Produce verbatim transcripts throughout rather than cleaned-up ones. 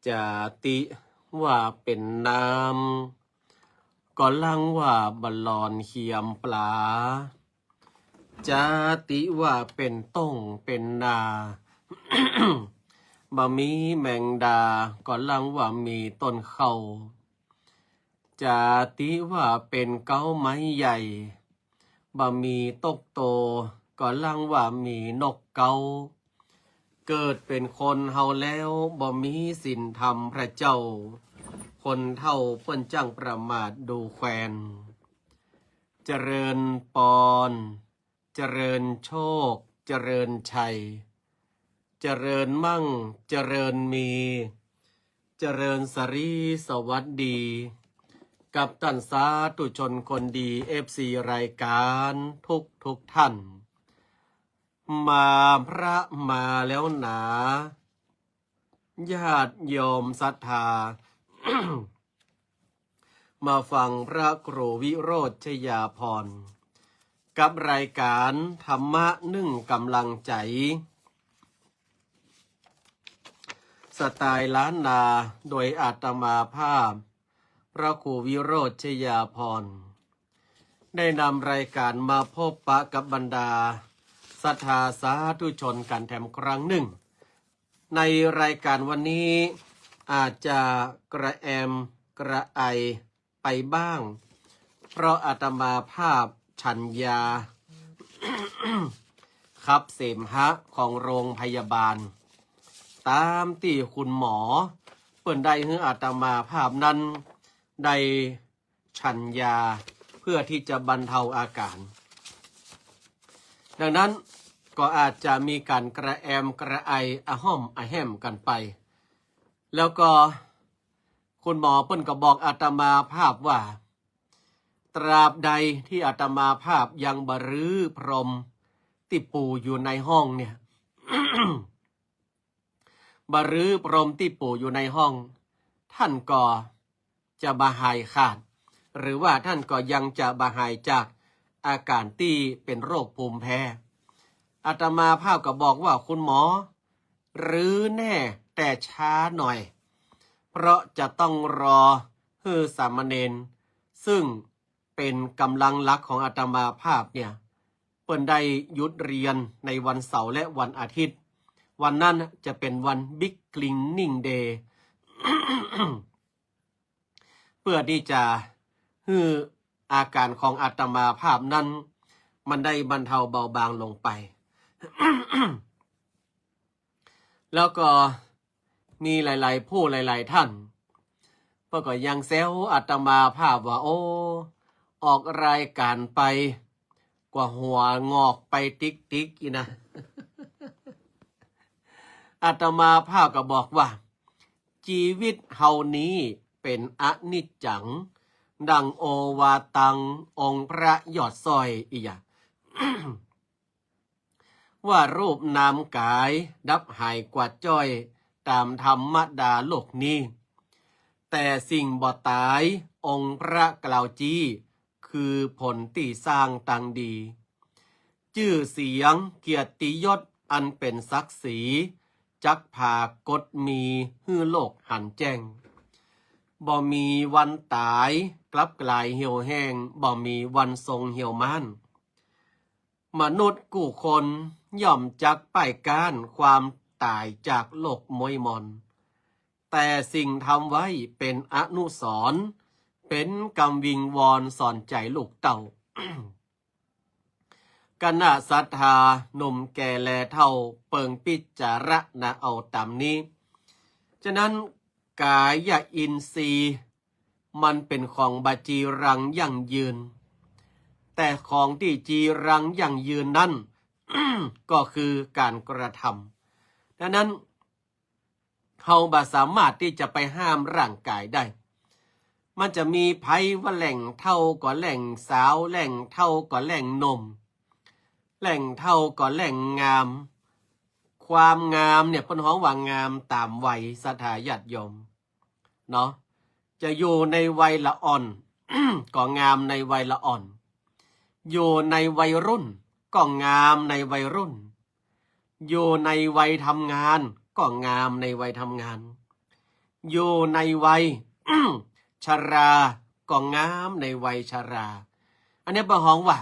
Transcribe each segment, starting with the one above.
จาติว่าเป๋นน้ำ ก็ลังว่าบ่หลอนเขียมปลา จาติว่าเป๋นต้งเป๋นนา บ่มีแมงดา ก็ลังว่ามีต้นเข้า จาติว่าเป๋นเก๊าไม้ใหญ่ บ่มีตกโต ก็ลังว่ามีนกเก๊า เกิดเป๋นคนเฮาแล้ว บ่มีศีลธรรมพระเจ้า คนเฒ่าเปิ้นจั้งประมาทดูแควน เจริญปอน เจริญโชค เจริญชัย เจริญมั่ง เจริญมี เจริญสรีสวัสดี กับต้านสาธุชนคนดี เอฟซี รายก๋านทุกทุกท่าน มาพระมาแล้วหนา ญาติโยมศรัทธา มาฟังพระครูวิโรจน์ชยาภรณ์ กับรายก๋านธรรมะนึ่งก๋ำลังใจ๋ สไตล์ล้านนา โดยอาตมาภาพ พระครูวิโรจน์ชยาภรณ์ ได้นำรายก๋านมาพบปะกับบรรดาศรัทธาสาธุชนกั๋นแถมครั้งนึ่ง ในรายก๋านวันนี้อาจจะกระแอมกระไอไปบ้าง เพราะอาตมาภาพฉันยา ขับเสมหะของโรงพยาบาล ต๋ามตี้คุณหมอเปิ้นได้หื้ออาตมาภาพนั้นได้ฉันยาเพื่อที่จะบรรเทาอาก๋าน ดังนั้นก็อาจจะมีก๋านกระแอมกระไออะฮ่อมอะแฮ่มกั๋นไป แล้วก็คุณหมอเปิ้นก็บอกอาตมาภาพว่า ตราบใดที่อาตมาภาพยังบ่รื้อพรมตี้ปูอยู่ในห้องเนี่ย บ่รื้อพรมตี้ปูอยู่ในห้อง ท่านก็จะบ่หายขาด หรือว่าท่านก็ยังจะบ่หายจากอาก๋านตี้เป๋นโรคภูมิแพ้ อาตมาภาพก็บอกว่าคุณหมอ รื้อแน่แต่ช้าหน่อย เพราะจะต้องรอหื้อสามเณร ซึ่งเป๋นก๋ำลังหลักของอาตมาภาพเนี่ย เปิ้นได้หยุดเฮียนในวันเสาร์และวันอาทิตย์ วันนั้นจะเป๋นวัน Big Cleaning Day เพื่อที่จะหื้ออาก๋านของอาตมาภาพนั้น มันได้บรรเทาเบาบางลงไป แล้วก็มีหลายๆ ผู้หลายๆ ท่าน เปิ้นก็ยังแซวอาตมาภาพว่า โอ้ ออกรายก๋านไป กว่าหัวงอกไปติ๊กๆ อี้นะ อาตมาภาพก็บอกว่า จีวิตเฮานี้เป๋นอนิจจัง ดังโอวาตัง องค์พระยอดสร้อยอี้หยา ว่ารูปนามก๋ายดับหายกวาดจ้อยต๋ามธรรมดาโลกนี้ แต่สิ่งบ่ต๋ายองค์พระกล่าวจี้ คือผลตี้สร้างตังดี จื้อเสียงเกียรติยศอันเป๋นศักดิ์ศรี จักผากฏมีหื้อโลกหันแจ้ง บ่มีวันต๋าย กลับก๋ายเหี่ยวแห้ง บ่มีวันทรงเหี่ยวม้าน มนุษย์กู้คนย่อมจักป้ายก๊านความต๋ายจากโลกม้วยมอน แต่สิ่งทำไว้เป๋นอนุสรณ์ เป๋นกำวิงวอนสอนใจ๋ลูกเต้า คณะศรัทธาหนุ่มแก่และเฒ่าเปิงพิจารณาเอาต๋ามนี้ ฉะนั้นกายอินทรีย์มันเป๋นของบ่จีรังยั่งยืน แต่ของตี้จีรังยั่งยืนนั้น ก็คือก๋านกระทำ ดังนั้น เฮาบ่สามารถตี้จะไปห้ามร่างกายได้ มันจะมีใผว่าแหล่งเฒ่าก็แหล่งสาว แหล่งเฒ่าก็แหล่งหนุ่ม แหล่งเฒ่าก็แหล่งงาม ความงามเนี่ยเปิ้นฮ้องว่างามต๋ามวัย ศรัทธาญาติโยม เนาะ จะอยู่ในวัยละอ่อน ก็งามในวัยละอ่อน อยู่ในวัยรุ่น ก็งามในวัยรุ่น อยู่ในวัยทำงาน ก็งามในวัยทำงาน อยู่ในวัย ชรา ก็งามในวัยชรา อันนี้บ่ฮ้องว่า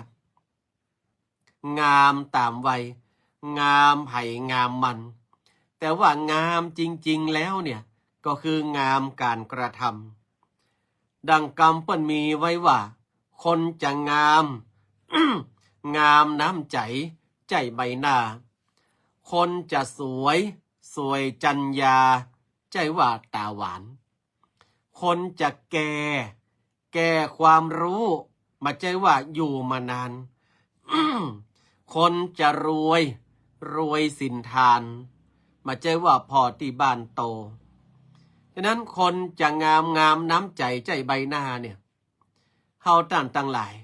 งามต๋ามวัย งามใผงามมัน แต่ว่างามจริงๆ แล้วเนี่ย ก็คืองามก๋านกระทำ ดังกำเปิ้นมีไว้ว่า คนจะงาม งามน้ำใจ๋ ใจ้ใบหน้า คนจะสวย สวยจัญญา ใจ้ว่าต๋าหวาน คนจะแก่ แก่ความฮู้ บ่ใจ้ว่าอยู่มานาน คนจะรวย รวยสินทาน บ่ใจ้ว่าผ่อตี้บ้านโต ฉะนั้นคนจะงาม งามน้ำใจ๋ ใจ้ใบหน้าเนี่ย เฮาต้านตังหลาย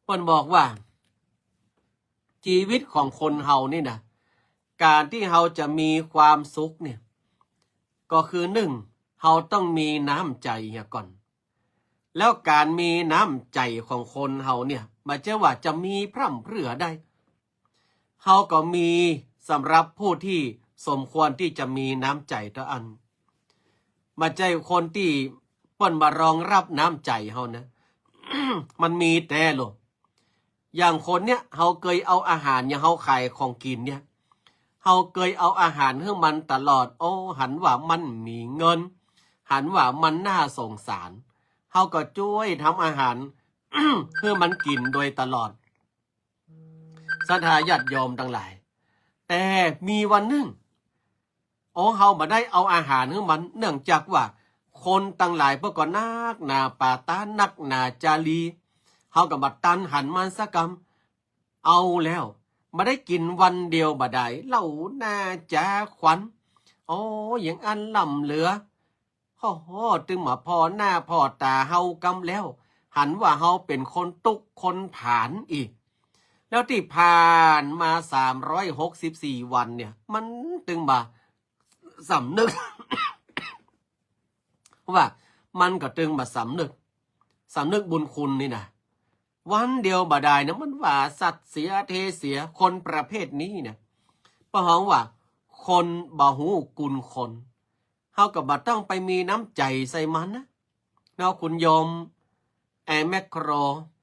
เปิ้นบอกว่า จีวิตของคนเฮานี่นะ ก๋านตี้เฮาจะมีความสุขเนี่ย ก็คือหนึ่ง เฮาต้องมีน้ำใจ๋เหียก่อน แล้วก๋านมีน้ำใจ๋ของคนเฮาเนี่ย บ่ใจ้ว่าจะมีพร่ำเพรื่อได้ เฮาก็มีสำหรับผู้ตี้สมควรตี้จะมีน้ำใจ๋เต้าอั้น บ่ใจ้คนตี้เปิ้นบ่รองฮับน้ำใจ๋เฮานะ มันมีแต๊โล อย่างคนเนี่ย เฮาเกยเอาอาหาร อย่างเฮาขายของกิ๋นเนี่ย เฮาเกยเอาอาหารหื้อมันตลอด โอ้ หันว่ามันมีเงิน หันว่ามันน่าสงสาร เฮาก็จ้วยทำอาหาร หื้อมันกิ๋นโดยตลอด ศรัทธาญาติโยมตังหลาย แต่มีวันนึ่ง โอ้ เฮาบ่ได้เอาอาหารหื้อมัน เนื่องจากว่าคนตังหลายเปิ้นก็นักหนาปาตาน นักหนาจารี เฮาก็บ่ตันหันมันสักกำ เอาแล้ว บ่ได้กิ๋นวันเดียวบ่ดาย เหล้าหน้าจ๋าขวัญ โอ้ อย่างอั้นล้ำเหลือ โอ้โห ตึงมาผ่อหน้าผ่อต๋าเฮากำแล้ว หันว่าเฮาเป๋นคนตุ๊กข์คนผานอีก แล้วตี้ผ่านมาสามร้อยหกสิบสี่วันเนี่ย มันตึงบ่สำนึก ว่ามันก็ตึงบ่สำนึก สำนึกบุญคุณนี่นะ วันเดียวบ่ดายนะ มันว่าสัตว์เสียเทเสีย คนประเภทนี้เนี่ย เปิ้นฮ้องว่าคนบ่ฮู้คุณคน เฮาก็บ่ต้องไปมีน้ำใจ๋ใส่มันนะ เนาะ คุณโยม แอร์แมคโคร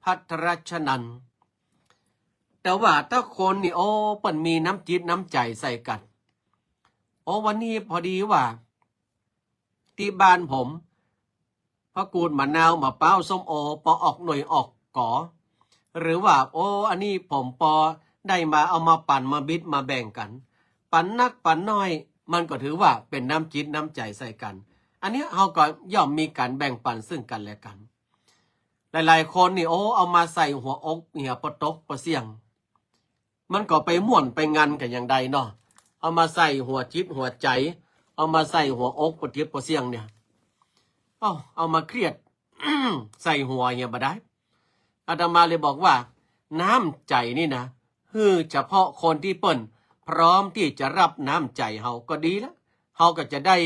พัทรชนันท์ แต่ว่าถ้าคนนี่ โอ้ เปิ้นมีน้ำจิตน้ำใจ๋ใส่กั๋น โอ้ วันนี้พอดีว่า ตี้บ้านผม ผักกูด มะนาว มะป๊าว ส้มโอ ปอออกหน่วยออกก๋อ หรือว่า โอ้ อันนี้ผมปอได้มา เอามาปั๋นมาบิดมาแบ่งกั๋น ปั๋นนักปั๋นน้อย มันก็ถือว่าเป๋นน้ำจิตน้ำใจ๋ใส่กั๋น อันเนี้ยเฮาก็ย่อมมีก๋านแบ่งปั๋นซึ่งกั๋นและกั๋น หลายๆ คนนี่ โอ้ เอามาใส่หัวอกเหียปอตกปอเสี้ยง มันก็ไปม่วนไปงันกั๋นอย่างใดเนาะ เอามาใส่หัวจิตหัวใจ๋ เอามาใส่หัวอกปอตกปอเสี้ยงเนี่ย เอ้า เอามาเครียด ใส่หัวเหียบ่ได้ อาตมาเลยบอกว่า น้ำใจ๋นี่นะ หื้อเฉพาะคนตี้เปิ้นพร้อมตี้จะฮับน้ำใจ๋เฮาก็ดีละ เฮาก็จะได้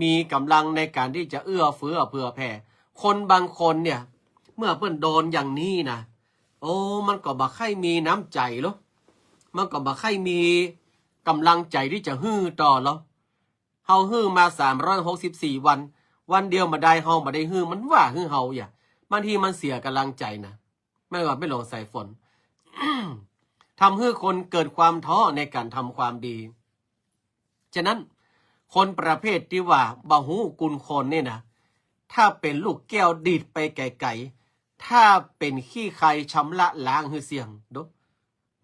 มีก๋ำลังในก๋านตี้จะเอื้อเฟื้อเผื่อแผ่ คนบางคนเนี่ย เมื่อเปิ้นโดนอย่างนี้นะ โอ้ มันก็บ่ใค่มีน้ำใจ๋ลอ มันก็บ่ใค่มีก๋ำลังใจ๋ตี้จะหื้อต่อลอ เฮาหื้อมาสามร้อยหกสิบสี่วัน วันเดียวบ่ดายเฮาบ่ได้หื้อ มันว่าหื้อเฮาอย่า บางทีมันเสียก๋ำลังใจ๋นะ แม่นว่าแม่หลวงสายฝน ทำหื้อคนเกิดความท้อในก๋านทำความดี ฉะนั้น คนประเภทตี้ว่าบ่ฮู้คุณคนนี่นะ ถ้าเป๋นลูกแก้วดีดไปไก๋ๆ ถ้าเป๋นขี้ใคชำระล้างหื้อเสี้ยง ดู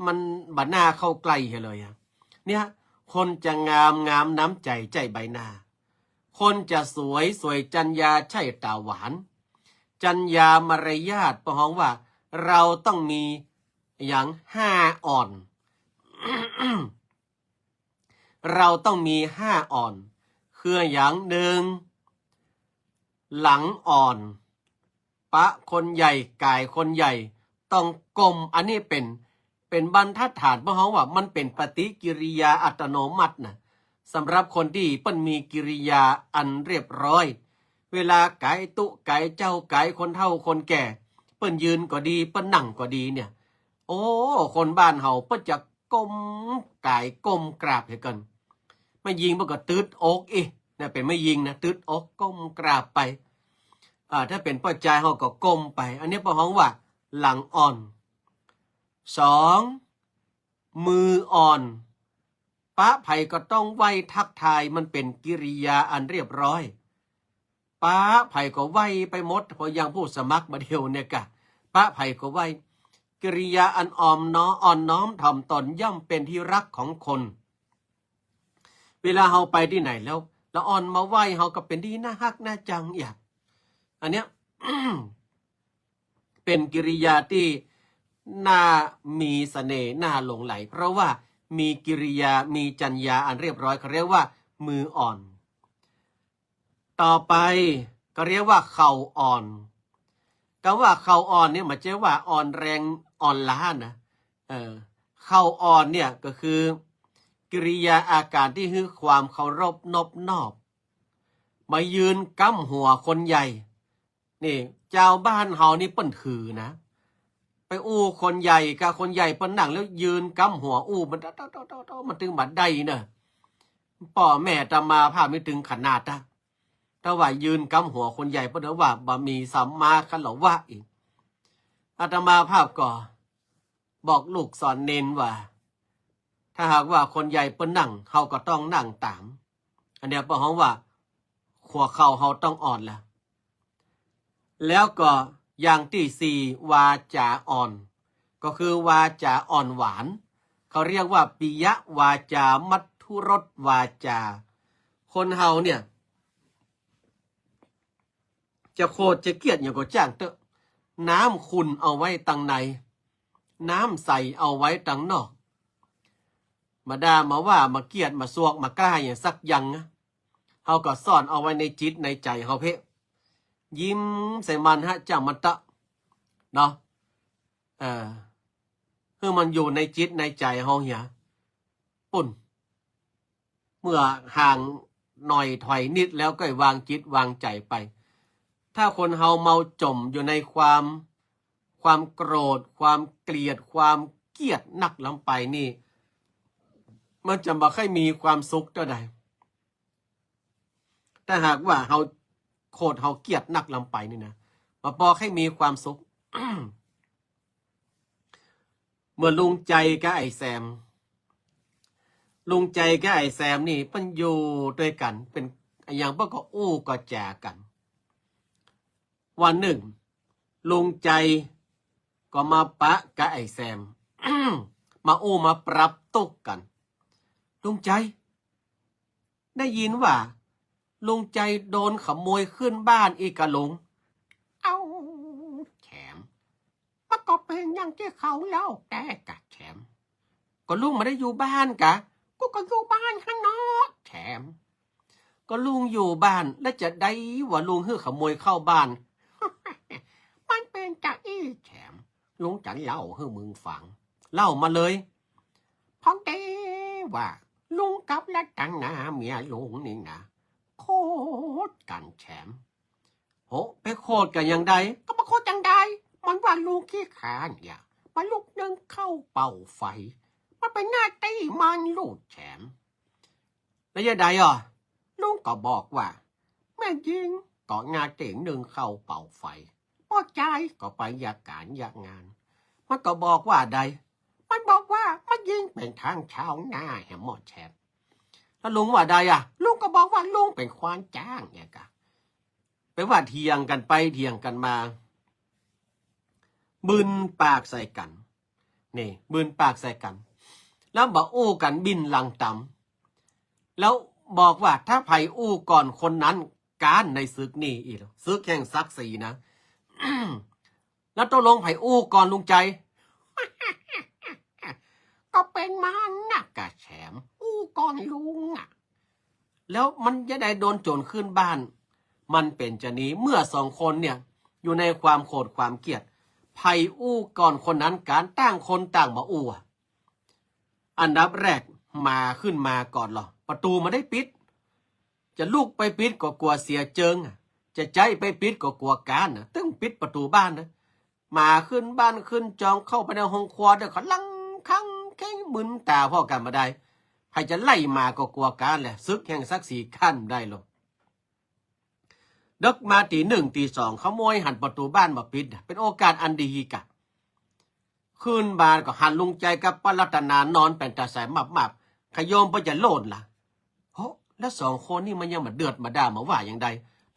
มันบ่น่าเข้าใกล้เหียเลยอะ เนี่ย คนจะงาม งามน้ำใจ๋ ใจ้ใบหน้า คนจะสวย สวยจัญญา ใจ้ต๋าหวาน จัญญามารยาท เปิ้นฮ้องว่า เราต้องมีหยังห้าอ่อน เราต้องมีห้าอ่อน คือหยัง นึ่ง หลังอ่อน ปะคนใหญ่ ก๋ายคนใหญ่ ต้องก้ม อันนี้เป๋น เป๋นบรรทัดฐาน เปิ้นฮ้องว่ามันเป๋นปฏิกิริยาอัตโนมัตินะ สำหรับคนตี้เปิ้นมีกิริยาอันเรียบร้อย เวลาก๋ายตุ๊ก๋ายเจ้า ก๋ายคนเฒ่าคนแก่ เปิ้นยืนก็ดี เปิ้นนั่งก็ดีเนี่ย โอ้ คนบ้านเฮาเปิ้นจะก้มก๋ายก้มกราบหื้อกั๋น แม่ญิงเปิ้นก็ตึดอกอีก เนี่ย เป๋นแม่ญิงนะ ตึ๊ดอกก้มกราบไป อ่า ถ้าเป๋นป้อจายเฮาก็ก้มไป อันนี้เปิ้นฮ้องว่าหลังอ่อน สอง มืออ่อน ปะใผก็ต้องไหว้ทักทาย มันเป๋นกิริยาอันเรียบร้อย ปะใผก็ไหว้ไปหมด พออย่างผู้สมัครมาเดี่ยวเนี่ยกะ ปะใผก็ไหว้ กิริยาอันอ่อมน้อม อ่อนน้อมถ่อมตนย่อมเป็นที่รักของคน เวลาเฮาไปตี้ไหนแล้ว ละอ่อนมาไหว้เฮาก็เป๋นตี้น่าฮักน่าจังอย่าง อันเนี้ย เป๋นกิริยาตี้น่ามีเสน่ห์ น่าหลงใหล เพราะว่ามีกิริยา มีจรรยาอันเรียบร้อย เขาเรียกว่ามืออ่อน ต่อไปก็เรียกว่าเข่าอ่อน กำว่าเข่าอ่อนเนี่ย บ่ใจ้ว่าอ่อนแรงอ่อนล้านะ เออ เข่าอ่อนเนี่ยก็คือ กิริยาอาการตี้หื้อความเคารพนบนอบ มายืนก๊ำหัวคนใหญ่ นี่ จาวบ้านเฮานี่เปิ้นถือนะ ไปอู้คนใหญ่กา คนใหญ่เปิ้นนั่งแล้วยืนก๊ำหัวอู้มัน โต้ โต้ โต้ โต้ มันตึงบ่ได้เน่อ ป้อแม่อาตมาภาพนี่ตึงขนาดนะ ถ้าว่ายืนก๊ำหัวคนใหญ่เปิ้นว่าบ่มีสัมมาคารวะอีก อาตมาภาพก็บอกลูกสอนเณรว่า ถ้าหากว่าคนใหญ่เปิ้นนั่ง เฮาก็ต้องนั่งต๋าม อันเนี้ยเปิ้นฮ้องว่าหัวเข่าเฮาต้องอ่อนละ แล้วก็อย่างตี้สี่ วาจาอ่อน ก็คือวาจาอ่อนหวาน เขาเรียกว่าปิยวาจา มัธุรสวาจา คนเฮาเนี่ย จะโขดจะเกลียดหยังก็จ้างเต๊อะ น้ำขุ่นเอาไว้ตังใน น้ำใสเอาไว้ตังนอก บ่ด่าบ่ว่าบ่เกลียดบ่ซวกบ่กล้าหยังสักอย่างนะ เฮาก็ซ่อนเอาไว้ในจิตในใจ๋เฮาเพ่ ยิ้มใส่มันฮะ จ้างมันเต๊อะ เนาะ เออ หื้อมันอยู่ในจิตในใจ๋เฮาเหีย ปุ้น เมื่อห่างหน่อยถอยนิดแล้วก็วางจิตวางใจ๋ไป ถ้าคนเฮาเมาจ๋มอยู่ในความ ความโกรธ ความเกลียด ความเกลียดนักล้ำไปนี่ มันจะบ่ค่อยมีความสุขเต้าใด ถ้าหากว่าเฮาโขดเฮาเกลียดนักล้ำไปนี่นะ บ่ปอใค่มีความสุข เหมือนลุงใจ๋กับไอ้แซม ลุงใจ๋กับไอ้แซมนี่เปิ้นอยู่ตวยกั๋น เป๋นอะหยังเปิ้นก็อู้ก็จ๋ากั๋น วันนึ่ง ลุงใจ๋ก็มาปะกับไอ้แซม มาอู้มาปรับตุ๊กกั๋น ลุงใจ๋ ได้ยินว่า ลุงใจ๋โดนขโมยขึ้นบ้านอี้ก่ะลุง เอ้า แซม มันก็เป๋นอย่างตี้เขาเล่าแต๊ก่ะแซม ก็ลุงบ่ได้อยู่บ้านก่ะ กูก็อยู่บ้านหั้นเนาะแซม ก็ลุงอยู่บ้านแล้วจะใดว่าลุงหื้อขโมยเข้าบ้าน มันเป๋นจาอี้แซม ลุงจะเล่าหื้อมึงฟัง เล่ามาเลย พอดีว่าลุงกับรัตนาเมียลุงนี่นะ โขดกั๋นแซม โห ไปโขดกั๋นอย่างใด ก็บ่โขดอย่างใด มันว่าลุงขี้ขลาดเนี่ย มันลุกนึ่งข้าวเป่าไฟ มันเป๋นหน้าตี้มันลูกแซม แล้วจะใดอ่ะ ลุงก็บอกว่า แม่ญิงก็หน้าตี้นึ่งข้าวเป่าไฟ ป้อจายก็ไปเยียะก๋านเยียะงาน มันก็บอกว่าใด มันบอกว่าแม่ญิงเป๋นตางชาวนาแหมหมอแซม แล้วลุงว่าใดอ่ะ ลุงก็บอกว่าลุงเป๋นควานจ้างเนี่ยก่ะ ไปว่าเถียงกั๋นไปเถียงกั๋นมา บึนปากใส่กั๋น นี่ บึนปากใส่กั๋น แล้วบ่อู้กั๋นบิ่นหลังต๋ำ แล้วบอกว่าถ้าใผอู้ก่อนคนนั้นก๊านในศึกนี่อี้ ศึกแห่งศักดิ์ศรีนะ แล้วตกลงใผอู้ก่อนลุงใจ๋ ก็เป๋นมันน่ะก่ะแซม อู้ก่อนลุงอ่ะ แล้วมันจะใดโดนโจ๋รขึ้นบ้าน มันเป๋นจานี้ เมื่อสองคนเนี่ย อยู่ในความโขดความเกลียด ใผอู้ก่อนคนนั้นก๊าน ต่างคนต่างบ่อู้อะ อันดับแรกหมาขึ้นมาก่อนลอ ประตู๋บ่ได้ปิด จะลุกไปปิดก็กั๋วเสียเจิงอะ จะใจ๊ไปปิดก็กั๋วก๊านน่ะ ตึงปิดประตู๋บ้านนะ หมาขึ้นบ้านขึ้นจองเข้าไปในห้องครัวเด้อ ก็ลังคังเค้งมึนต๋าพ่อกั๋นบ่ได้ ใผจะไล่หมาก็กั๋วก๊านแหละ ศึกแห่งศักดิ์ศรีกั้นบ่ได้ลอ ดึกมาตี๋หนึ่งตี๋สอง ขโมยหันประตู๋บ้านบ่าปิดน่ะ เป๋นโอกาสอันดีกะ คืนมาก็หันลุงใจ๋กับป้ารัตนานอนแป๋งต๋าใสมับๆ ขะโยมเปิ้นจะโล่นละ โห แล้วสองคนนี้มันยังบ่าเดือดบ่าดาลมาว่าอย่างใด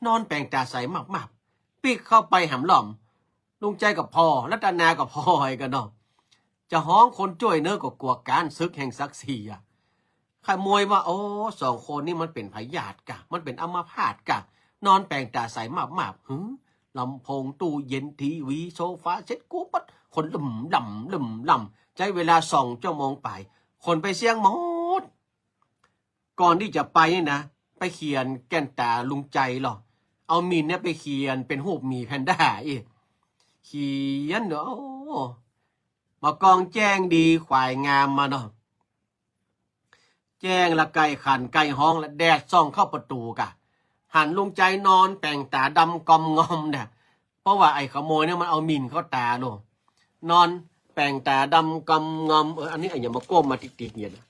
นอนแป๋งต๋าใสมับๆ ปิ๊กเข้าไปแหมล้อม ลุงใจ๋ก็ผ่อ รัตนาก็ผ่อหื้อกั๋นเนาะ จะฮ้องคนจ้วยเน่อก็กั๋วก๋านสึกแห่งศักดิ์ศรีอะ ขโมยว่า โอ้ สองคนนี้มันเป๋นพยาธิกะ มันเป๋นอัมพาตกะ นอนแป๋งต๋าใสมับๆ หือ ลำโพง ตู้เย็น ทีวี โซฟา เช็ดกู๊ด คนลึมล่ำ ลึมล่ำ ใจ๊เวลาสองชั่วโมงไป ขนไปเสี้ยงหมด ก่อนตี้จะไปนี่นะ ไปเขียนแก่นต๋าลุงใจ๋ลอ เอาหมิ่นเนี่ยไปเขียนเป๋นฮูปหมีแพนด้าอีก เขียนเนาะ โอ้ บ่ากองแจ้งดี ขวายงามมาเนาะ แจ้งละไก่ขันไก่ฮ้องละ แดดส่องเข้าประตู๋กะ หันลุงใจ๋นอนแป๋งต๋าดำกอมงอมเนี่ย เพราะว่าไอ้ขโมยเนี่ยมันเอาหมิ่นเข้าต๋าโล นอนแป๋งต๋าดำกอมงอม เออ อันนี้อะหยังมาก้มมาติ๊กๆ เนี่ยนะ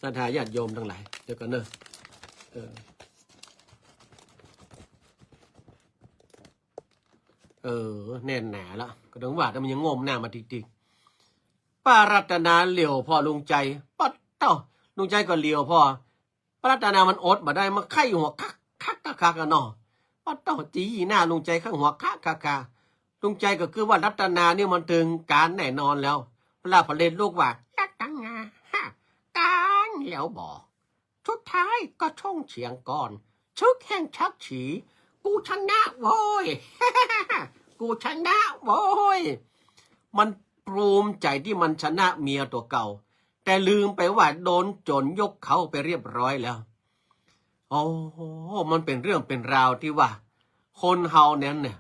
ศรัทธาญาติโยมตังหลาย เดี๋ยวก่อนเนาะ เออ เออ แน่นหนาละ ก็เถิงว่า แต่มันยังก้มหน้ามาติ๊กๆ ป้ารัตนาเหลียวผ่อลุงใจ๋ ปั๊ดเต้า ลุงใจ๋ก็เหลียวผ่อ ป้ารัตนามันอดบ่าได้ มันใค่หัวคักคักคักคักอะเนาะ ปั๊ดเต้า จี้หน้าลุงใจ๋ ใค่หัวคักคักคัก ลุงใจ๋ก็กึ๊ดว่ารัตนานี่มันเถิงก๋านแน่นอนแล้ว พระผลิตลูกว่า รัตนา ฮะ ก๋านแล้วบ่ สุดท้ายก็ส่งเสียงก่อน ศึกแห่งศักดิ์ศรี กูชนะโว้ย กูชนะโว้ย มันภูมิใจ๋ตี้มันชนะเมียตั๋วเก่า แต่ลืมไปว่าโดนโจ๋รยกเค้าไปเรียบร้อยแล้ว โอ้ มันเป๋นเรื่องเป๋นราวตี้ว่า คนเฮานั้นเนี่ย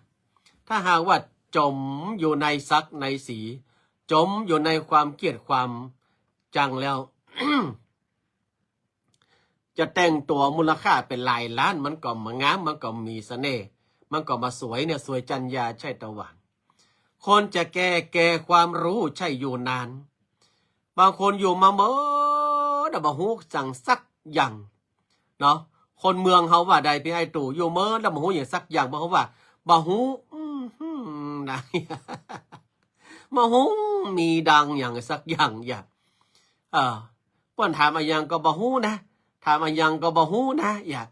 ถ้าหากว่าจ๋มอยู่ในศักดิ์ในศรี จ๋มอยู่ในความเกลียดความชังแล้ว จะแต่งตั๋วมูลค่าเป๋นหลายล้าน มันก็บ่งาม มันก็บ่มีเสน่ห์ มันก็บ่สวยเนี่ย สวยจัญญาใช่ตะวัน คนจะแก่ แก่ความรู้ใช่อยู่นาน บางคนอยู่มาเมินน่ะ บ่ฮู้สักอย่างเนาะ คนเมืองเฮาว่าใด ปี้ไอ้ตู่ อยู่เมินแล้วบ่ฮู้หยังสักอย่าง บ่ฮู้ว่า บ่ฮู้ อืม หืม นะ บ่ฮู้มีดังหยังสักอย่าง อย่า เออ เปิ้นถามอะหยังก็บ่ฮู้นะ ถามอะหยังก็บ่ฮู้นะ อย่า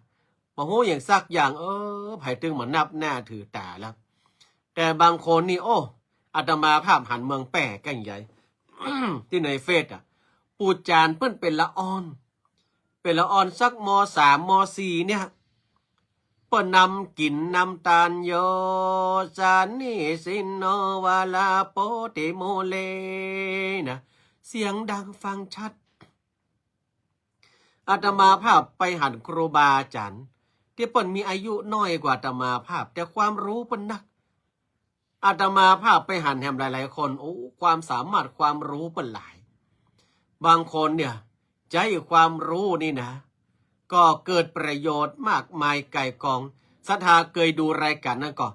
บ่ฮู้หยังสักอย่าง เออ ใผตึงบ่นับหน้าถือต๋าแล้ว แต่บางคนนี่ โอ้ อาตมาภาพหันเมืองแป้กั๋นใหญ่ ตี้ในเฟซอะ ปู่จ๋ารย์เปิ้นเป๋นละอ่อน เป๋นละอ่อนสัก ม.สาม ม.สี่ เนี่ย เปิ้นนำกิ๋นนำตานโย สานิสินโน วาลาโปติมูเล นะ เสียงดังฟังชัด อาตมาภาพไปหันครูบาอาจ๋ารย์ ตี้เปิ้นมีอายุน้อยกว่าอาตมาภาพ แต่ความรู้เปิ้นนัก อาตมาภาพไปหันแหมหลายๆ คน โอ้ ความสามารถความรู้เปิ้นหลาย บางคนเนี่ย ใจ๊ความรู้นี่นะ ก็เกิดประโยชน์มากมายก่ายกอง ศรัทธาเกยดูรายก๋านนั้นก่อ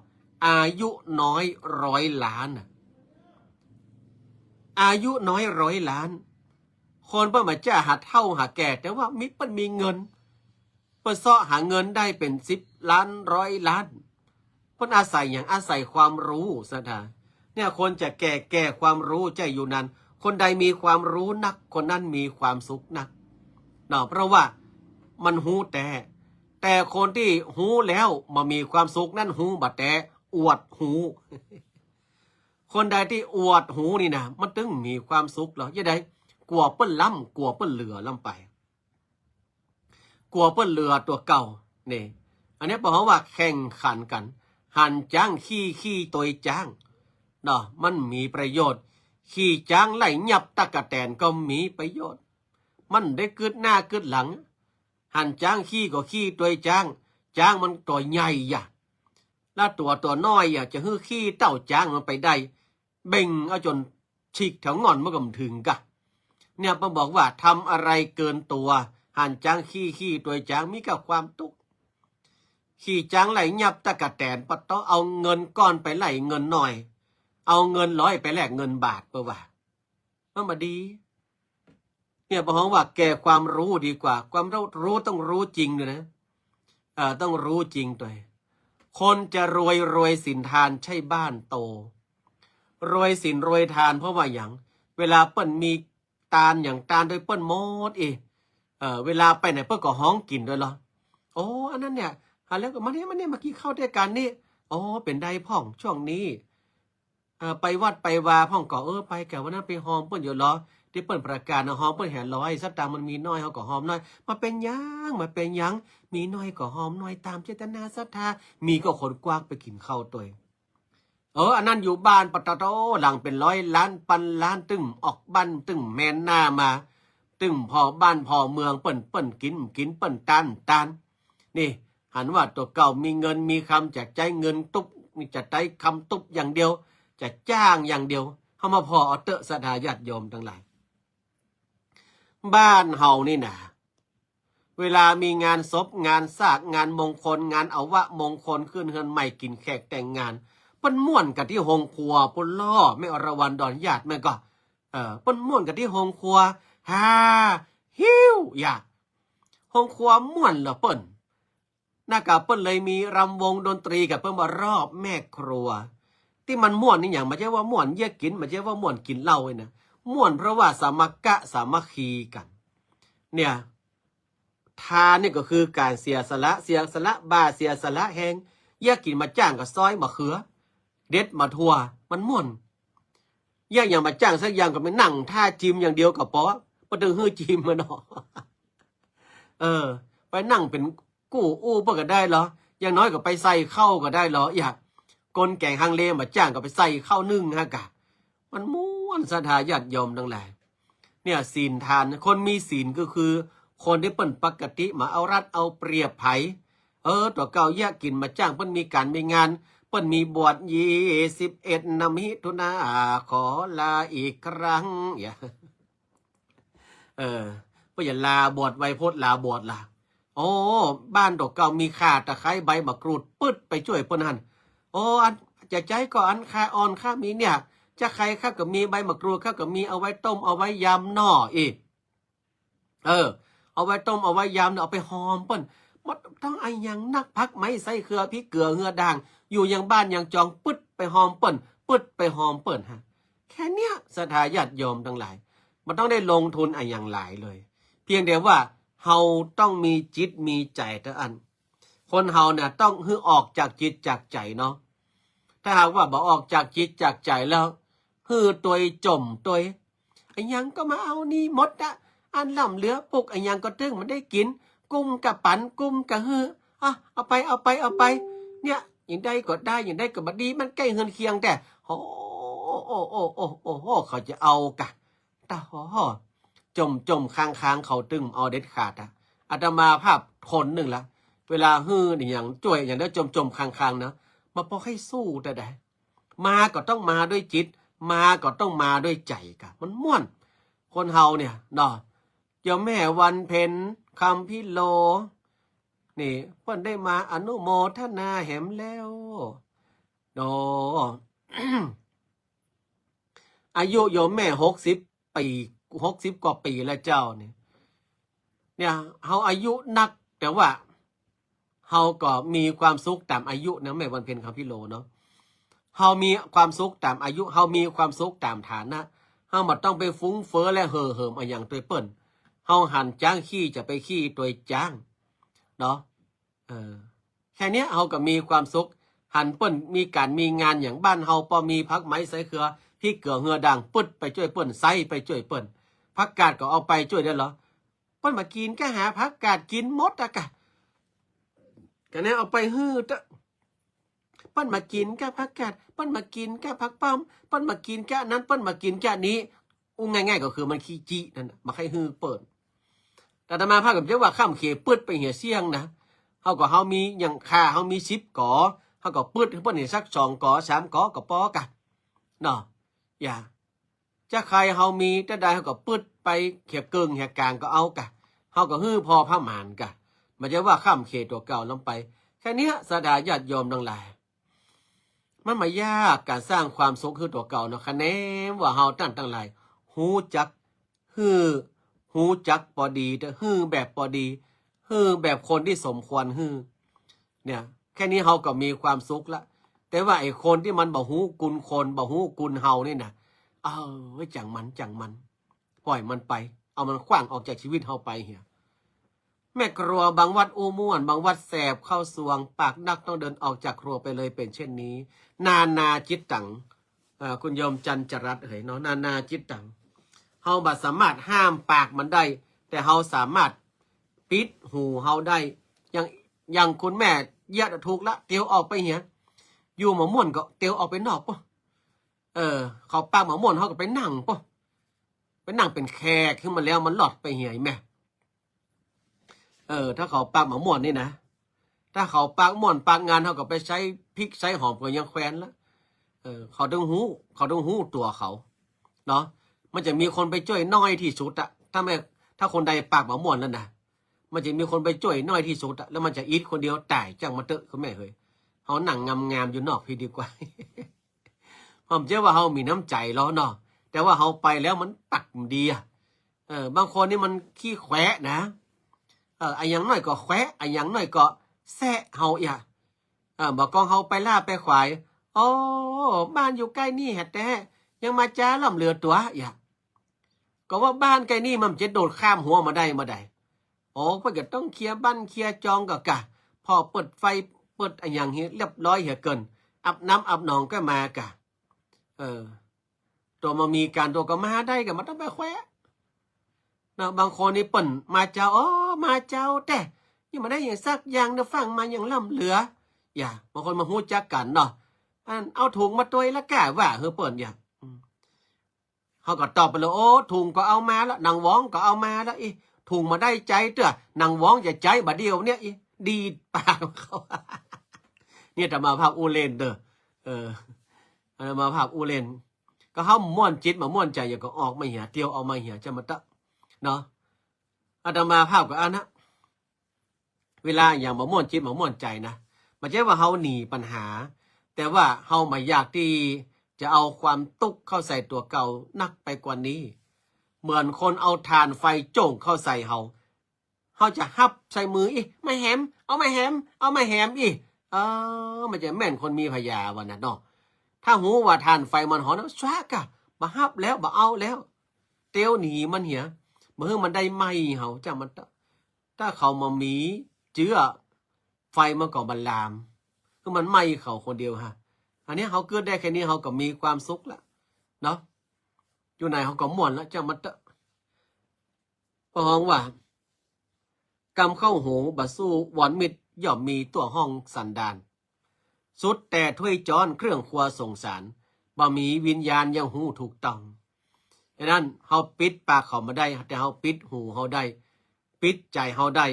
อายุน้อยร้อยล้านน่ะ อายุน้อยร้อยล้าน คนเปิ้นบ่าจ้าหาเฒ่าหาแก่ แต่ว่ามี เปิ้นมีเงิน เปิ้นเซาะหาเงินได้เป๋นสิบล้าน ร้อยล้าน เปิ้นอาศัยหยัง อาศัยความรู้ ศรัทธา เนี่ย คนจะแก่ แก่ความรู้ใจ้อยู่นาน คนใดมีความรู้นัก คนนั้นมีความสุขนัก เนาะ เพราะว่ามันฮู้แต๊ แต่คนตี้ฮู้แล้วบ่มีความสุขนั้นฮู้บ่แต๊ อวดฮู้ คนใดตี้อวดฮู้นี่นะ มันตึงมีความสุขเหรอ จะใด กั๋วเปิ้นล้ำ กั๋วเปิ้นเหลือล้ำไป กั๋วเปิ้นเหลือตั๋วเก่า นี่ อันนี้เปิ้นฮ้องว่าแข่งขันกั๋น หันจ๊างขี้ ขี้ตวยจ๊าง เนาะ มันมีประโยชน์ ขี้จ๊างไล่ยับตั๊กแตนก็มีประโยชน์ มันได้กึ๊ดหน้ากึ๊ดหลัง หันจ๊างขี้ก็ขี้ตวยจ๊าง จ๊างมันตั๋วใหญ่อะ แล้วตั๋ว ตั๋วน้อยอะ จะหื้อขี้เต้าจ๊างมันไปได้ เบ่งเอาจ๋นฉีกแถวง่อนมันก็บ่เถิงกะ เนี่ย เปิ้นบอกว่าทำอะไรเกินตัว หันจ๊างขี้ ขี้ตวยจ๊าง มีก้าความตุ๊กข์ ขี้จ๊างไล่ยับตั๊กแตน ปะต๊อ เอาเงินก้อนไปไล่เงินน้อย เอาเงินร้อยไปแลกเงินบาท เปิ้นว่า มันบ่ดี เนี่ย เปิ้นฮ้องว่าแก่ความรู้ดีกว่า ความรู้ รู้ต้องรู้จริงด้วยนะ เอ่อ ต้องฮู้จริงตวย คนจะรวย รวยศีลทานใช่บ้านโต รวยศีลรวยทาน เพราะว่าหยัง เวลาเปิ้นมีตานหยังตานตวยเปิ้นหมดอี้ เอ่อ เวลาไปไหนเปิ้นก็ฮ้องกิ๋นตวยลอ โอ้ อันนั้นเนี่ย หาแล้วก็มาเนี่ย มาเนี่ย มากิ๋นข้าวตวยกั๋นนี่ โอ้ เป๋นใดพ่อง ช่วงนี้ เอ่อ ไปวัดไปวาพ่องก่อ เออ ไป กาวันนั้นไปฮอมเปิ้นอยู่ลอ ตี้เปิ้นประกาศนะ ฮอมเปิ้นแหมลอย สตางค์มันมีน้อย เฮาก็ฮอมน้อย บ่เป๋นหยัง บ่เป๋นหยัง มีน้อยก็ฮอมน้อย ต๋ามเจตนาศรัทธา มีก็คนกว้างไปกิ๋นข้าวตวย เออ อันนั้นอยู่บ้านปะตะโต หลังเป๋นร้อยล้านปันล้าน ตึงออกบ้าน ตึงแมนหน้ามา ตึงผ่อบ้านผ่อเมือง เปิ้น เปิ้นกิ๋น กิ๋น เปิ้นตาน ตาน นี่ หันว่าตั๋วเก่ามีเงินมีคำ จะใจ๊เงินตุ๊บ จะใจ๊คำตุ๊บอย่างเดียว จะจ้างอย่างเดียว เฮามาผ่อเอาเต๊อะ ศรัทธาญาติโยมตังหลาย บ้านเฮานี่นะ เวลามีงานศพ งานสาก งานมงคล งานอวมงคล ขึ้นเฮือนใหม่ กิ๋นแขกแต่งงาน เปิ้นม่วนกั๋นตี้โฮงครัวปู้นลอ แม่อรวรรณ ดอนหยาด แม่นก่อ เออ เปิ้นม่วนกั๋นตี้โฮงครัว ฮ่า ฮิ้ว อย่า โฮงครัวม่วนเหลือเปิ้น นะกะเปิ้นเลยมีรำวงดนตรีกะเปิ้นว่ารอบแม่ครัว ตี้มันม่วนนี่หยัง บ่ใจ้ว่าม่วนเยียะกิ๋น บ่ใจ้ว่าม่วนกิ๋นเหล้าเว้ยนะ ม่วนเพราะว่าสามัคคะสามัคคีกั๋น เนี่ย ทานนี่ก็คือก๋านเสียสละ เสียสละบ่า เสียสละแฮง เยียะกิ๋นบ่าจ้างก็ซอยบ่าเขือ เด็ดบ่าถั่ว มันม่วน เยียะหยังบ่าจ้างสักอย่างก็ไปนั่งท่าจิมอย่างเดียวก็ปอ บ่ต้องหื้อจิมอะเนาะ เออ ไปนั่งเป๋นกู้อู้เปิ้นก็ได้ลอ อย่างน้อยก็ไปใส่เข้าก็ได้ลอ อย่า คนแก๋งฮังเลบ่าจ้างก็ไปใส่เข้านึ่งฮะกะ มันม่วน ศรัทธาญาติโยมตังหลาย เนี่ย ศีลทาน คนมีศีลก็คือ คนตี้เปิ้นปกติบ่เอารัดเอาเปรียบใผ เออ ตั๋วเก่าเยียะกิ๋นบ่าจ้าง เปิ้นมีก๋านมีงาน เปิ้นมีบวชยี่สิบเอ็ดนะ มิถุนา ขอลาอีกครั้ง อย่า เออ เปิ้นอย่าลาบวชไวโพด ลาบวชละ โอ้ บ้านตั๋วเก่ามีข่าตะไคร้ใบมะกรูด ปึ๊ดไปจ้วยเปิ้นหั้น โอ้ อัน จะใจ๊ก็อันข่าอ่อนข้ามีเนี่ย จะใค่ข้าก็มี ใบมะกรูดข้าก็มี เอาไว้ต้มเอาไว้ยำหน่ออี้ เออ เอาไว้ต้มเอาไว้ยำเนี่ย เอาไปหอมเปิ้น บ่ต้องอะหยังนัก ผักไม้ไส้เขือ พริกเกลือเฮือด่าง อยู่ยังบ้านยังจอง ปึ๊ดไปหอมเปิ้น ปึ๊ดไปหอมเปิ้นฮะ แค่เนี้ย ศรัทธาญาติโยมตังหลาย บ่ต้องได้ลงทุนอะหยังหลายเลย เพียงแต่ว่าเฮาต้องมีจิตมีใจ๋เต้าอั้น คนเฮาเนี่ยต้องหื้อออกจากจิตจากใจ๋เนาะ ถ้าหากว่าบ่ออกจากจิตจากใจ๋แล้ว หื้อตวยจ่มตวย อะหยังก็มาเอานี่หมดอะ อันล้ำเหลือปุก อะหยังก็ตึงบ่ได้กิ๋น กุ้มกะปั๋น กุ้มกะหื้อ อ่ะ เอาไป เอาไป เอาไป เนี่ย อย่างใดก็ได้ อย่างใดก็บ่ดี มันใก้เฮือนเคียงแต๊ โอ้ โอ้ โอ้ โอ้ โอ้ โอ้ เขาจะเอากะ ตะหอ จ่มจ่มคางๆ เขาตึงเอาเด็ดขาดอะ อาตมาภาพคนนึ่งละ เวลาหื้ออะหยังจ้วยอะหยังได้จ่มจ่มคางๆ นะ บ่ปอใค่สู้แต่ใด มาก็ต้องมาด้วยจิต มาก็ต้องมาด้วยใจ๋กะ มันม่วน คนเฮาเนี่ยเนาะ โยมแม่วันเพ็ญ คำพิโล นี่ เปิ้นได้มาอนุโมทนาแหมแล้ว โอ้ อายุโยมแม่หกสิบปี๋ หกสิบกว่าปี๋แล้วเจ้านี่ เนี่ย เฮาอายุนัก แต่ว่าเฮาก็มีความสุขต๋ามอายุนะ แม่วันเพ็ญ คำพิโลเนาะ เฮามีความสุขต๋ามอายุ เฮามีความสุขต๋ามฐานะ เฮาบ่ต้องไปฟุ้งเฟ้อและเห่อเหิมอะหยังตวยเปิ้น เฮาหันจ๊างขี้จะไปขี้ตวยจ๊าง เนาะ เออ แค่เนี้ยเฮาก็มีความสุข หันเปิ้นมีก๋านมีงาน อย่างบ้านเฮาปอมีผักไม้ไส้เขือ พริกเกลือเฮือด่าง ปึ๊ดไปจ้วยเปิ้น ใส่ไปจ้วยเปิ้น ผักกาดก็เอาไปจ้วยได้ลอ เปิ้นบ่ากิ๋นกะหาผักกาดกิ๋นหมดอะกะ กะแน่เอาไปหื้อเต๊อะ เปิ้นบ่ากิ๋นกะผักกาด เปิ้นบ่ากิ๋นกะผักป้อม เปิ้นบ่ากิ๋นกะนั้น เปิ้นบ่ากิ๋นกะนี้ อู้ง่ายๆ ก็คือมันขี้จี้นั่นน่ะ บ่ใค่หื้อเปิ้น อาตมาภาพก็บ่ใจ้ว่าข้ามเขต ปึ๊ดไปเหียเสี้ยงนะ เฮาก็เฮามีอย่างค่า เฮามีสิบก๋อ เฮาก็ปึ๊ดหื้อเปิ้นเหียสักสองก๋อ สามก๋อก็ปอกะ เนาะ อย่า จะใค่เฮามีเต้าใด เฮาก็ปึ๊ดไปเหียเกิ่งเหียก๋างก็เอากะ เฮาก็หื้อพอประมาณกะ บ่ใจ้ว่าข้ามเขตตั๋วเก่าลงไป แค่เนี้ย ศรัทธาญาติโยมตังหลาย มันบ่ยาก ก๋านสร้างความสุขหื้อตั๋วเก่าเนาะ คะแนนว่าเฮาต้านตังหลาย ฮู้จักหื้อ ฮู้จักปอดีเต๊อะ หื้อแบบปอดี หื้อแบบคนตี้สมควรหื้อ เนี่ย แค่นี้เฮาก็มีความสุขละ แต่ว่าไอ้คนตี้มันบ่ฮู้คุณคน บ่ฮู้คุณเฮานี่นะ เออ จ่างมัน จ่างมัน ปล่อยมันไป เอามันขว้างออกจากชีวิตเฮาไปเหีย แม่ครัวบางวัดอู้ม่วน บางวัดแสบเข้าซวง ปากนักต้องเดินออกจากครัวไปเลย เป๋นเช่นนี้ นานาจิตตัง เอ่อ คุณโยมจันจรัตน์เหยเนาะ นานาจิตตัง เฮาบ่สามารถห้ามปากมันได้ แต่เฮาสามารถปิดหูเฮาได้ อย่าง อย่างคุณแม่เยียะถูกละ เตียวออกไปเหีย อยู่บ่ม่วนก็เตียวออกไปนอกปุ๊ เออ เขาปากบ่ม่วน เฮาก็ไปนั่งปุ๊ ไปนั่งเป๋นแขกขึ้นมาแล้ว มันหลอดไปเหียแม่ เออ ถ้าเขาปากบ่ม่วนนี่นะ ถ้าเขาปากม่วนปากงาน เฮาก็ไปใจ๊พริกใจ๊หอมก็ยังแควนละ เออ เขาต้องฮู้ เขาต้องฮู้ตั๋วเขา เนาะ มันจะมีคนไปจ้วยน้อยตี้สุดอะ ถ้าแม่ ถ้าคนใดปากบ่ม่วนแล้วนะ มันจะมีคนไปจ้วยน้อยตี้สุดอะ แล้วมันจะอิดคนเดียวต๋าย จ่างมันเต๊อะ คุณแม่เหย เฮานั่งงามๆ อยู่นอกพี้ดีกว่า ผมเจื้อว่าเฮามีน้ำใจ๋แล้วเนาะ แต่ว่าเฮาไปแล้วมันปากบ่ดีอะ เออ บางคนนี่มันขี้แขวะนะ เออ อะหยังน้อยก็แขวะ อะหยังน้อยก็แซะเฮาเอีย เออ บ่ากองเฮาไปล่าไปขวาย โอ้ บ้านอยู่ใก้นี่แหะแต๊ ยังมาจ๋าล้ำเหลือตั๋วเอีย ก็ว่าบ้านใก้นี่มันจะโดดข้ามหัวมาได้เมื่อใด โอ้ เปิ้นก็ต้องเคลียร์บ้านเคลียร์จองก่อก่ะ ผ่อเปิดไฟ เปิดอะหยังหื้อเรียบร้อยเหียเกิ่น อาบน้ำอาบหนองก่อมาก่ะ เออ ตั๋วบ่มีก๋านตั๋วก็มาได้ก่ะ บ่ต้องไปแขวะ เนาะ บางคนนี่เปิ้นมาเจ้า โอ้ มาเจ้าแต๊ ยังบ่ได้หยังสักอย่างเนาะ ฟั่งมายังล้ำเหลือ เอีย บางคนบ่ฮู้จักกั๋นเนาะ อัน เอาถุงมาตวยละก้า ว่าหื้อเปิ้น เอีย อืม เฮาก็ตอบไปเลย โอ้ ถุงก็เอามาละ หนังหวองก็เอามาละ อิ ถุงบ่ได้ใจ๊เตื้อ หนังหวองจะใจ๊บ่าเดี่ยวเนี่ย อิ ดีดปากเขา เนี่ย อาตมาภาพอู้เล่นเด้อ เออ อาตมาภาพอู้เล่น ก็เฮาม่วนจิตบ่ม่วนใจ๋ อย่าก็ออกมาเหีย เตียวออกมาเหีย จะมาเต๊อะ เนาะ อาตมาภาพก็อันนะ เวลาอะหยังบ่ม่วนจิตบ่ม่วนใจ๋นะ บ่ใจ้ว่าเฮาหนีปัญหา แต่ว่าเฮาบ่อยากตี้จะเอาความตุ๊กข์เข้าใส่ตั๋วเก่านักไปกว่านี้ เหมือนคนเอาถ่านไฟโจ้งเข้าใส่เฮา เฮาจะฮับใส่มือ อิ มาแหม เอามาแหม เอามาแหม อิ เออ มันจะแม่นคนมีผญาว่านั้นเนาะ ถ้าฮู้ว่าถ่านไฟมันฮ้อน สวะก่ะ บ่ฮับแล้ว บ่เอาแล้ว เตียวหนีมันเหีย บ่หื้อมันได้ไหม้เฮา จ้างมันเต๊อะ ถ้าเขาบ่มีเจื้อ ไฟมันก็บ่ลาม คือมันไหม้เขาคนเดียวฮะ อันนี้เฮาเกิดได้แค่นี้ เฮาก็มีความสุขละ เนาะ อยู่ไหนเฮาก็ม่วนละ จ้างมันเต๊อะ เพราะฮ้องว่า กำเข้าหูบ่สู้วอนมิตร ย่อมมีตั๋วห้องสันดาน สุดแต่ถ้วยจ๊อนเครื่องครัวสงสาร บ่มีวิญญาณยังฮู้ถูกต้อง ฉะนั้นเฮาปิดปากเขาบ่ได้ แต่เฮาปิดหูเฮาได้ ปิดใจ๋เฮาได้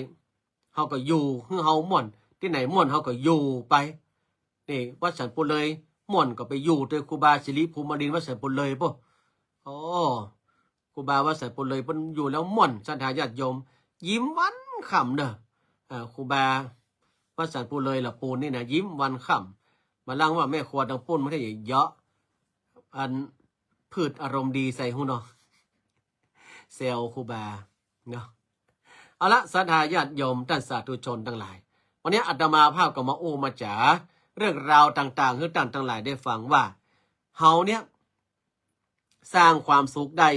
เฮาก็อยู่หื้อเฮาม่วน ตี้ไหนม่วนเฮาก็อยู่ไป นี่ วัดสันปูเลย ม่วนก็ไปอยู่ตวยครูบาสิริภูมิรินทร์วัดสันปูเลยปุ๊ โอ้ ครูบาวัดสันปูเลยเปิ้นอยู่แล้วม่วน ศรัทธาญาติโยม ยิ้มวันค่ำเน่อ เอ่อ ครูบาวัดสันปูเลยละปูนนี่นะ ยิ้มวันค่ำ บ่าลังว่าแม่ครัวตังปู้นมันก็เยาะ อัน พืชอารมณ์ดีใส่ฮู้เนาะ แซวครูบาเนาะ เอาละ ศรัทธาญาติโยม ต้านสาธุชนตังหลาย วันนี้อาตมาภาพก็มาอู้มาจ๋าเรื่องราวต่างๆ หื้อต้านตังหลายได้ฟังว่า เฮาเนี่ย สร้างความสุขได้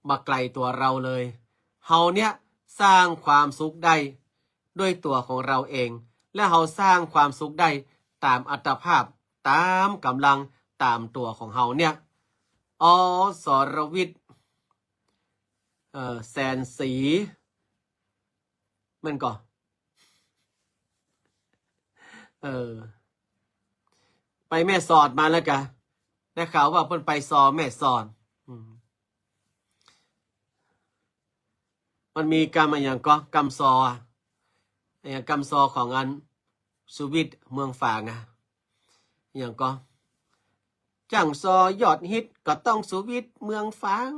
บ่ไกลตั๋วเฮาเลย เฮาเนี่ยสร้างความสุขได้ด้วยตั๋วของเฮาเอง และเฮาสร้างความสุขได้ต๋ามอัตภาพ ต๋ามก๋ำลัง ต๋ามตั๋วของเฮาเนี่ย อ สรวิทย์ เอ่อ แสนศรี แม่นก่อ เออ ไปแม่สอดมาแล้วกะ ได้ข่าวว่าเปิ้นไปซอแม่สอด อืม มันมีกำอะหยังก่อ กำซออะ อะหยังกำซอของอัน สุวิทย์เมืองฝางอะ อะหยังก่อ จ้างซอยอดฮิตก็ต้องสุวิทย์เมืองฝาง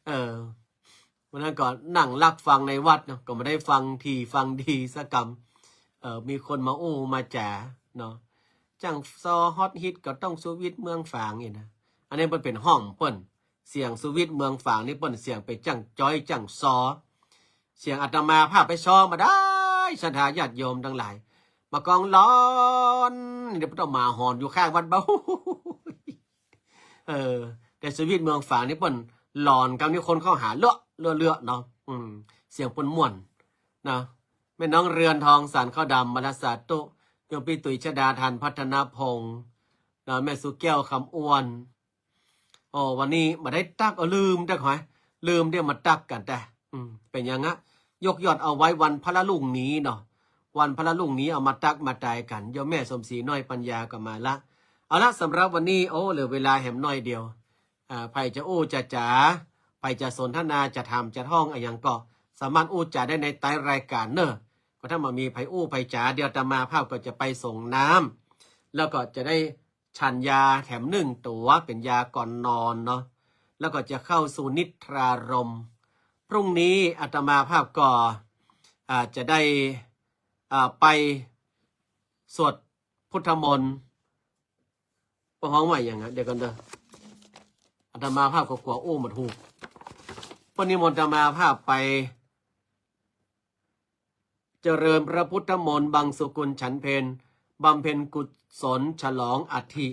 เออ วันนั้นก็นั่งลักฟังในวัดเนาะ ก็บ่ได้ฟังถี่ฟังดีสักกำ เออ มีคนมาอู้มาจ๋าเนาะ จ้างซอฮอตฮิตก็ต้องสุวิทย์เมืองฝางนี่นะ อันนี้มันเป๋นห้องเปิ้น เสียงสุวิทย์เมืองฝางนี่เปิ้นเสียงไปจ้างจ้อยจ้างซอ เสียงอาตมาภาพไปซอบ่ได้ ศรัทธาญาติโยมตังหลาย บ่ากองหลอน เดี๋ยวเปิ้นเอาหมาหอนอยู่ข้างวัดบ่า เออ แต่ชีวิตเมืองฝางนี่เปิ้นหลอนกำนี้คนเข้าหาเลาะเลาะเลาะเนาะ อืม เสียงเปิ้นม่วนนะ แม่น้องเรือนทอง สานข้าวดำ มาลาสาตุ โยมปี้ตุ๋ยชดา ทันพัฒนพงษ์เนาะ แม่สุแก้ว คำอ้วน โอ้ วันนี้บ่ได้ตั๊ก เออ ลืม เดี๋ยวก่อน ลืม เดี๋ยวมาตั๊กกั๋น แต่ อืม เป๋นหยังอะ ยกยอดเอาไว้วันพระรุ่งนี้เนาะ วันพระรุ่งนี้เอามาตั๊กมาตายกั๋น โยมแม่สมศรี น้อยปัญญา ก็มาละ เอาละ สำหรับวันนี้ โอ้ เหลือเวลาแหมน้อยเดียว อ่า ใผจะอู้จะจ๋า ใผจะสนทนา จะถามจะฮ้องอะหยังก็ สามารถอู้จ๋าได้ในใต้รายการเนอะ ก็ถ้าบ่มีใผอู้ใผจ๋า เดี๋ยวอาตมาภาพก็จะไปส่งน้ำ แล้วก็จะได้ ฉันยาแถมนึ่งตั๋ว เป๋นยาก่อนนอนเนาะ แล้วก็จะเข้าสู่นิทรารมณ์ พรุ่งนี้อาตมาภาพก็ อ่า จะได้ อ่า ไปสวดพุทธมนต์ เปิ้นฮ้องว่าหยังอะ เดี๋ยวก่อนเด้อ อาตมาภาพก็กั๋วอู้บ่ถูก เปิ้นนิมนต์อาตมาภาพไป เจริญพระพุทธมนต์ บังสุกุลฉันเพล บำเพ็ญกุศลฉลองอัฐิ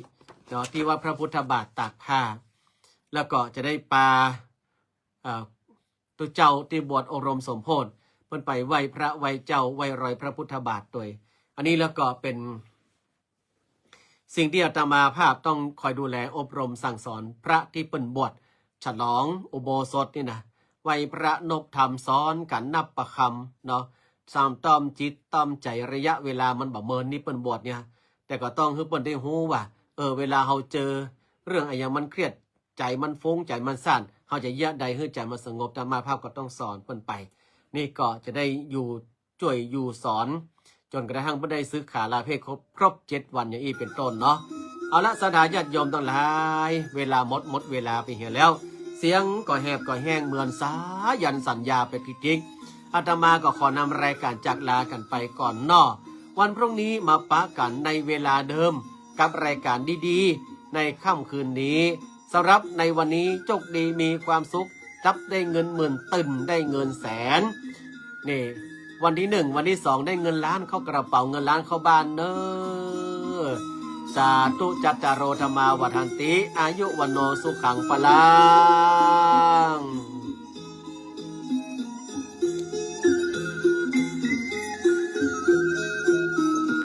เนาะ ตี้วัดพระพุทธบาทตากผ้า แล้วก็จะได้ปา เอ่อ ตุ๊เจ้าตี้บวชอบรมสมโภช เปิ้นไปไหว้พระไหว้เจ้า ไหว้รอยพระพุทธบาทตวย อันนี้แล้วก็เป๋น สิ่งตี้อาตมาภาพต้องคอยดูแลอบรมสั่งสอนพระตี้เปิ้นบวชฉลองอุโบสถนี่นะ ไหว้พระนบธรรม สอนกั๋นนับประคำเนาะ ซ้ำต้อมจิตต้อมใจ๋ ระยะเวลามันบ่เมินนี่เปิ้นบวชเนี่ย แต่ก็ต้องหื้อเปิ้นได้ฮู้ว่า เออ เวลาเฮาเจอเรื่องอะหยังมันเครียด ใจ๋มันฟุ้ง ใจ๋มันซ่าน เฮาจะเยียะใดหื้อใจ๋มันสงบ อาตมาภาพก็ต้องสอนเปิ้นไป นี่ก็จะได้อยู่ จ้วยอยู่สอน จ๋นกระทั่งเปิ้นได้สึกขาลาเพศครบ ครบเจ็ดวันอย่างอี้เป๋นต้นเนาะ เอาละ ศรัทธาญาติโยมตังหลาย เวลาหมด หมดเวลาไปเหียแล้ว เสียงก็แหบก็แห้งเหมือนสายันสัญญาไปติ๊กๆ อาตมาก็ขอนำรายการจากลากั๋นไปก่อนเนาะ วันพรุ่งนี้มาปะกั๋นในเวลาเดิมกับรายการดีๆ ในค่ำคืนนี้ สำหรับในวันนี้โชคดีมีความสุข จับได้เงินหมื่น ตื่นได้เงินแสน นี่ วันที่หนึ่ง วันที่สอง ได้เงินล้านเข้ากระเป๋า เงินล้านเข้าบ้านเน้อ สาธุ จัตตาโร ธัมมา วัฑฒันติ อายุ วัณโณ สุขัง พลัง